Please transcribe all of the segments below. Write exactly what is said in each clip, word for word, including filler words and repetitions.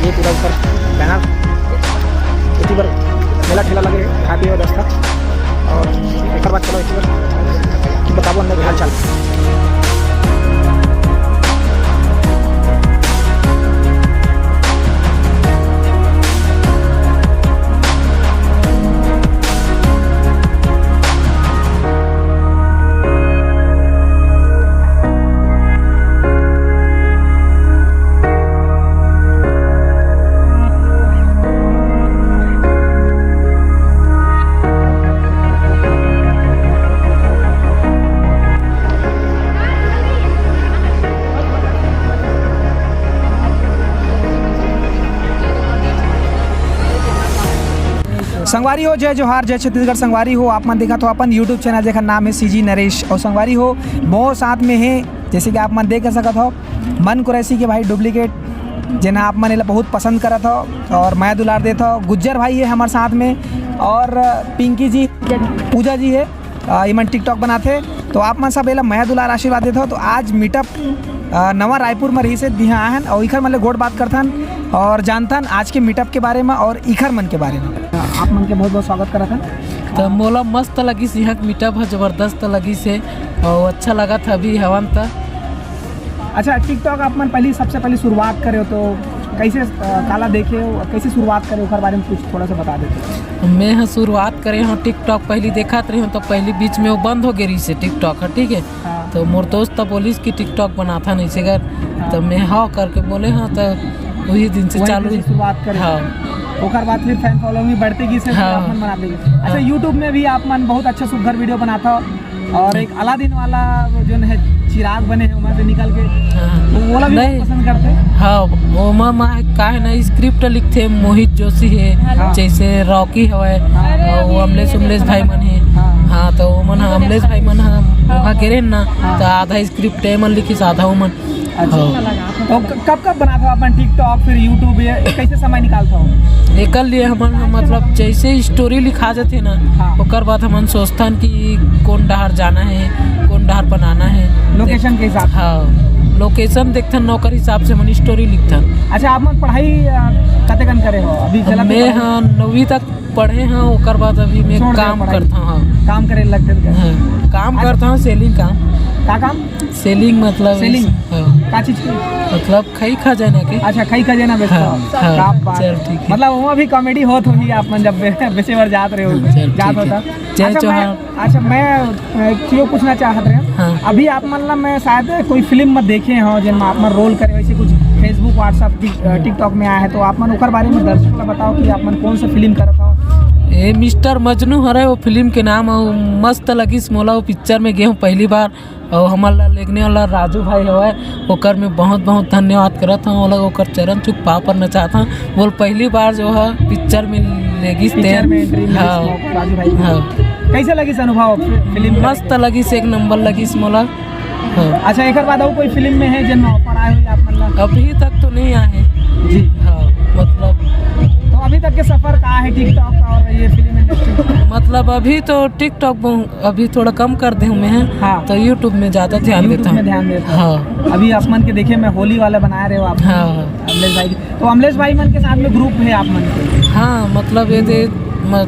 ये पूरा ऊपर बैनर, इसी पर मेला ठेला लगे, खाए पिए व्यवस्था। और एक बार चलो, इसी पर बताबो अंदर के हाल चाल। संगवारी हो, जय जोहार, जय छत्तीसगढ़। संगवारी हो, आप मन देखत हो अपन YouTube चैनल, जेकर नाम है सीजी नरेश। और संगवारी हो, मोर साथ में है, जैसे कि आप मन देख सकत हो, मन कुरैशी के भाई डुप्लीकेट, जेन आप मन एला बहुत पसंद करत हो और मया दुलार देत हो। गुज्जर भाई है हमारे साथ में, और पिंकी जी, पूजा जी है, अ, इमन TikTok बनाथे। तो आप मन सब एला मया दुलार आशीर्वाद देत हो। तो आज मीटअप, अ, नवा रायपुर में रही से दिहा आहन और इखर मन ले गोठ बात करथन और जानथन आज के मीटअप के बारे में और इखर मन के बारे में। आप मन के बहुत बहुत स्वागत करत हन। तो मोला मस्त लगिस, यहाँ के मीटअप ह जबरदस्त लगिस हे और अच्छा लगत हे अभी हवन त। अच्छा, TikTok आप मन पहली, सबसे पहली शुरुआत करे हो तो कैसे, अ, काला देखे हो, कैसे शुरुआत करे, ओकर बारे में कुछ थोड़ा सा बता देते। मैं ह शुरुआत करे हूँ TikTok, पहली देखत रहे हूँ तो पहली बीच में वो बंद हो गए रही से TikTok है, ठीक है। हाँ। तो मोर दोस्त तो बोलिस कि TikTok बनाथा नहीं से कर, हाँ। तो मैं हाँ करके बोले हाँ, तो वही दिन से वही चालू दिन से हुई। शुरुआत करे। हाँ। ओकर बाद फिर फैन फॉलोइंग भी बढ़ते गई से, फिर हाँ। अपन बनाते गए। अच्छा, हाँ। YouTube में भी आप मन बहुत अच्छा सुग्घर वीडियो बनाता हो और एक अलादीन वाला वो जो है चिराग बने हैं वहाँ से निकल के, हाँ। तो वो वाला भी नहीं। बहुत पसंद करते हैं। हाँ, ओमा मा का है ना, स्क्रिप्ट लिखथे मोहित जोशी है, हाँ। जैसे रॉकी हवय, हाँ। और वो अमलेश, अमलेश भाई मन है। हाँ। हाँ, तो वो मन, हाँ, अमलेश भाई मन, हाँ, हाँ। वहाँ गिरे ना, हाँ। तो आधा स्क्रिप्ट ए मन लिखिस, आधा वो मन। अच्छा। हाँ। तो क-, कब कब बनात हो अपन TikTok, फिर YouTube, ये कैसे समय निकालता हो? एकर लिए हमन ह, मतलब, जैसे स्टोरी लिखा जाथे ना, हाँ। ओकर बाद हमन सोचथन कि कौन डहार जाना है, कौन डहार बनाना है। लोकेशन के हिसाब से? हाँ, लोकेशन देखथन, ओकर हिसाब से हमन स्टोरी लिखथन। अच्छा, आप मन पढ़ाई, अ, कतेकन करे हो? अभी चलत मैं, पढ़ाई? हाँ, नौवीं तक पढ़े हूँ, ओकर बाद अभी मैं छोड़ दे काम पढ़ाई। करता हूँ, हाँ। काम करे लगते थे? हाँ, काम अच्छा। करता हूँ, सेलिंग काम। का काम? सेलिंग मतलब सेलिंग? हाँ। का चीज की? मतलब खई खजाना के। अच्छा, खई खजाना बेचता हाँ, हो। हाँ, क्या बात चल है। ठीक है। मतलब वहाँ भी कॉमेडी होत होही, आप मन जब बे-, बेचे बर जात रहे हो, हाँ, चल जात ठीक है। होता। जय अच्छा, मैं, चौहान। अच्छा, मैं, अ, क्यों पूछना चाहत रहे हूँ? हाँ। अभी आप मन ला मैं शायद कोई फिल्म में देखे हो, जिनमें आप मन रोल करे, वैसे कुछ Facebook, WhatsApp, टिक-, अ, TikTok में आया है, तो आप मन ओकर बारे में दर्शक ला बताओ कि आप मन कौन सा फिल्म करत हो? ए, मिस्टर मजनू हरे, वो फिल्म के नाम है, वो मस्त लगिस मोला, वो पिक्चर में गे हूँ पहली बार। और हमन ला लेगने वाला राजू भाई हवय, ओकर मैं बहुत बहुत धन्यवाद करत हूँ। ओला ओकर चरण चुप पाँव पर नचात हूँ। बोल पहली बार जो है पिक्चर में लेगिस ते। पिक्चर में एंट्री मिलिस हाँ। मौका राजू भाई। हाँ। कैसे लगिस अनुभव फि-, फिल्म का? मस्त लगिस, एक नंबर लगिस मोला। हाँ। अच्छा, एकर बाद और कोई फिल्म में है जिनमें ऑफर आए हुए आप मन ला? अभी तक तो नहीं आए हैं। जी। हाँ, मतलब तो अभी तक के सफर का है TikTok और ये फिल्म इंडस्ट्री? मतलब अभी तो TikTok बहु-, अभी थोड़ा कम कर दे हूँ मैं, हाँ। तो YouTube में ज़्यादा ध्यान YouTube देता हूँ। में ध्यान देता हूँ। हाँ। अभी आप मन के देखे मैं होली वाला बना रहे हो आप। हाँ। अमलेश भाई, तो अमलेश भाई मन के साथ में ग्रुप है आप मन के? हाँ, मतलब ये दे, म-,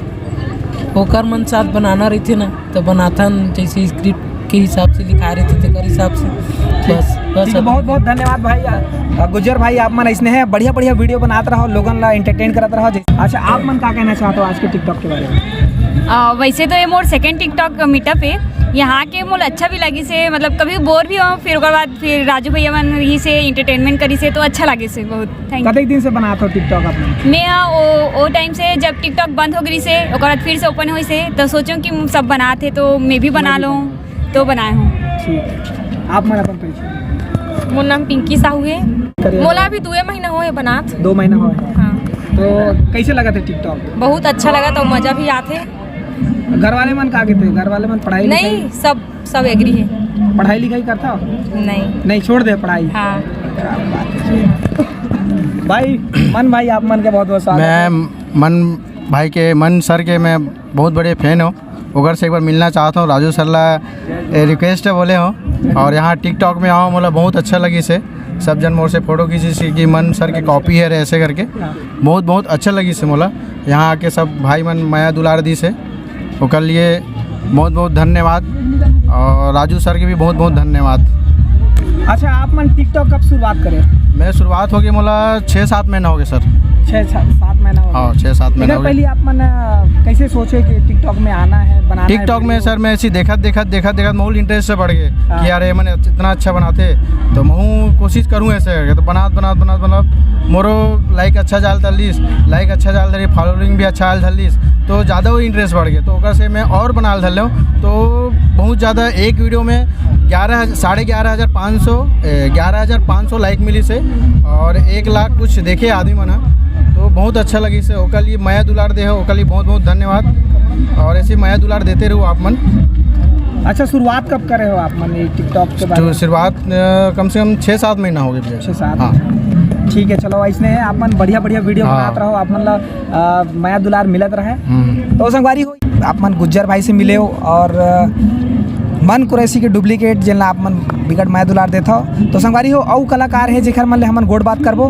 ओकर मन साथ बनाना रहिथे ना, तो बनाथन जैसे स्क्रिप्ट के हिसाब से लिखा रहिथे, तेकर हिसाब से। बस, बस ठीक है, अब बहुत बहुत धन्यवाद भाई। अ, गुज्जर भाई, आप मन ऐसने हैं, बढ़िया बढ़िया वीडियो बनात रहो, लोगन ला एंटरटेन करत रहो। अच्छा, आप मन का कहना चाहते हो आज के TikTok के बारे में? अ, वैसे तो ये मोर सेकंड TikTok मीटअप है। यहाँ के मोला अच्छा भी लगिस हे, मतलब कभी बोर भी हो, फिर ओकर बाद फिर राजू भैया मन ही से एंटरटेनमेंट करिस हे, तो अच्छा लगिस हे बहुत। Thank you। कतेक दिन से बनात हो TikTok आप मन? मैं ह ओ, ओ टाइम से जब TikTok बंद हो गई से, ओकर बाद फिर से ओपन होइस हे, तो सोचो कि सब बनात हे तो मैं भी बना मैं भी लूँ, तो बनाए हूँ। ठीक है, आप मन अपन परिचय। मोर नाम पिंकी साहू है। करिए। मोला अभी दुए महीना होए बनात। दो महीना होए। हाँ। तो कैसे लगत हे TikTok? बहुत अच्छा लगत हे, मजा भी आथे। घर वाले मन का कहते हैं? घर वाले मन पढ़ाई नहीं, लिखाई? सब, सब एग्री है। पढ़ाई लिखाई करता हो? नहीं। नहीं, छोड़ दे पढ़ाई। हाँ। क्या बात है। भाई, मन भाई, आप मन के बहुत बहुत स्वागत है। मैं मन भाई के, मन सर के मैं बहुत बड़े फैन हूँ। ओकर से एक बार मिलना चाहता हूँ। राजू सर ला, ए, रिक्वेस्ट है बोले हो, और यहाँ TikTok में आओ, मोला बहुत अच्छा लगिस हे। सब जन मोर से फोटो खींचिस कि मन सर के कॉपी हरे ऐसे करके। हाँ। बहुत बहुत अच्छा लगिस हे मोला। यहाँ आके सब भाई मन मया दुलार दिस हे, ओकर लिए बहुत बहुत धन्यवाद। और राजू सर के भी बहुत बहुत धन्यवाद। अच्छा, आप मन TikTok कब शुरुआत करे? मैं शुरुआत हो गई मोला छः सात महीना हो गए सर। छः सात सात महीना हो गया। हाँ, छः सात महीना इधर हो गए। पहले आप मन अ, कैसे सोचे कि TikTok में आना है, बनाना है TikTok में video? सर मैं ऐसी देखत देखत देखत देखत मोर interest से बढ़ गए हाँ। कि यार ये मन इतना अच्छा बनाते, तो मैं कोशिश करूँ ऐसे करके। तो बनात बनात बनात बनात मोरो लाइक अच्छा जाल धरलिस, लाइक अच्छा जाल धरी, फॉलोइंग भी अच्छा आल धरलिस, तो ज़्यादा वो इंटरेस्ट बढ़ गए। तो ओकर से मैं और बनाल धर लेव। तो बहुत ज़्यादा एक वीडियो में ग्यारह साढ़े ग्यारह हज़ार पाँच सौ ग्यारह हज़ार पाँच सौ लाइक मिलिस हे और एक लाख कुछ देखे आदमी मन ह। तो बहुत अच्छा लगिस हे। ओकर लिए मया दुलार दे हो, ओकर लिए बहुत बहुत धन्यवाद। और ऐसे मया दुलार देते रहो आप मन। अच्छा, शुरुआत कब करे हो आप मन ये TikTok के बारे तो में? शुरुआत अ, कम से कम छः सात महीना हो गए भैया। छः सात। हाँ। ठीक है, चलो, ऐसने आप मन बढ़िया बढ़िया वीडियो हाँ। बनात रहो, आप मन ला अ, मया दुलार मिलत रहे। हम्म। तो संगवारी हो, आप मन गुज्जर भाई से मिले हो और अ, मन कुरैशी के डुप्लीकेट, जेन ला आप मन बिकट मया दुलार देत हो। तो संगवारी हो, अउ कलाकार हे जेकर मन ले हमन गोठ बात करबो।